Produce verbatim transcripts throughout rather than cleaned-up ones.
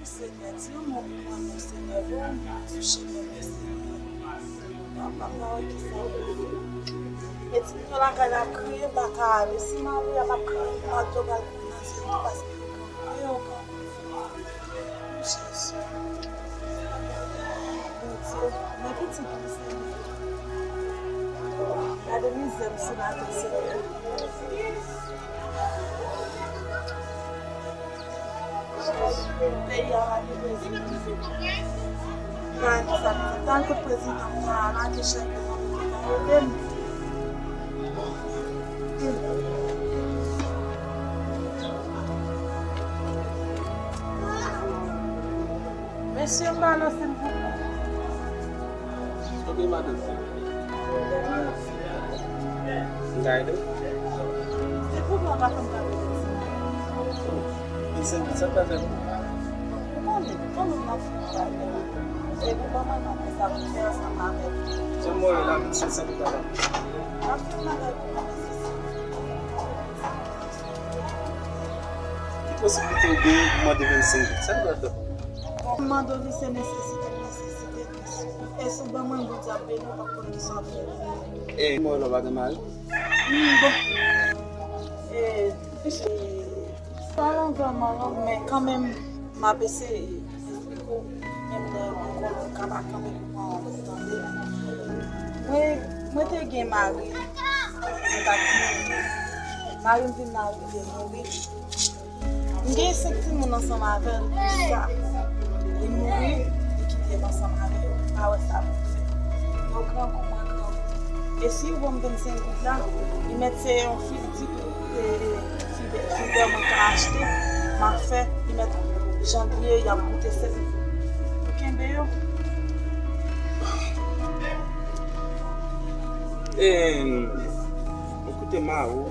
Senyè, di yon mo pou mwen, non, Senyè, voye yon moun sou chemen mwen, Senyè. Papa, m pa wè kisa pou fè. E timoun yo lakay la ap kriye, m pa ka ale. Si m ale, y ap ap kriye, m pa dwe al kouri nan zye yo paske yo pran, yo pran. Jezi. Bondye, men pitit mwen, Senyè. Gade mizè m sou latè, Senyè. Peyi a lage prezidan. Gade sa, tan ke prezidan m nan lage chèk yo nan prezidan yo, ede m. Mesye, m ba nou silvouplè. Ok, madanm. M ka ede w? Silvouplè, w ka fè m gade. Vennsenk goud, sa k pral fè pou ou? Ou konnen, kòman m ap fè bagay la? E pou ban mwen non, men sa pou fè ansanm avèk ou. Jan m wè w la, vennsenk goud la. M ap fè yon bagay pou mwen, mesye. Ki posiblite w genyen pou mande vennsenk goud? Sa l pral fè pou ou? Bon, m mande w li se nesesite, nesesite. E si w ban mwen, Bondye ap beni w, w p ap konn kisa w ap fè. E mwen la, w pa gen mari? Hmm, bon. E, e, pa long vrèman long, men kanmenm, m ap eseye. Menm lè mwen konnen m ka pa kanpe pou mwen annik tande. Mwen, mwen te gen mari, mwen t ap mouri. Mari m vin nan rive mouri. M gen senk timoun ansanm avè l, plis sa. Li mouri, li kite m ansanm avè yo. M pa wè sa pou m fè. Yo gran kou mwen gran kou. E si yo ban m vennsenk goud la, li mèt se yon fil di, e, fibè, fibè mwen ka achte, m ap fè, li mèt jan l ye, y ap goute sèl. Ou kenbe yo. E, ou koute Mawou.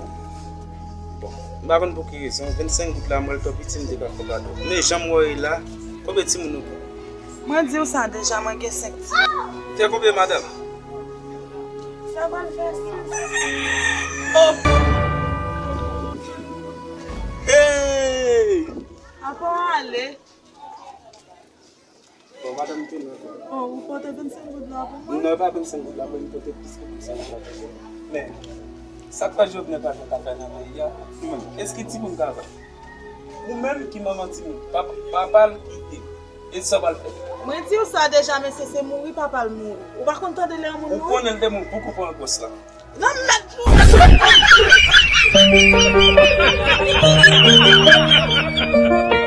Bon, m pa konn pou ki rezon, vennsenk goud la, m wè l twò piti, m te ka fè kado. Men jan m wè w ye la, konbyen timoun ou gen? Mwen di w sa deja, mwen gen senk timoun. Ou te konbyen, madanm? Sa pral fè sis. Oh! Hey! Apa w ale? Bon, madanm, m tounen ankò. Oh, ou pote vennsenk goud la pou mwen? Non, e pa vennsenk goud la, mwen, m pote plis ke vennsenk goud la pou mwen. Men, sa k fè Jovenel pa fè kaka nan peyi a? Ou menm, èske timoun travay? Ou menm ki manman timoun, papa, papa l kite, e sa w pral fè? Mwen di w sa deja, mesye, se mouri papa l mouri. Ou pa konn tande lè yon moun mouri? Ou konnen l te mouri, pouki w pran gwòs la? Nan mèt nou!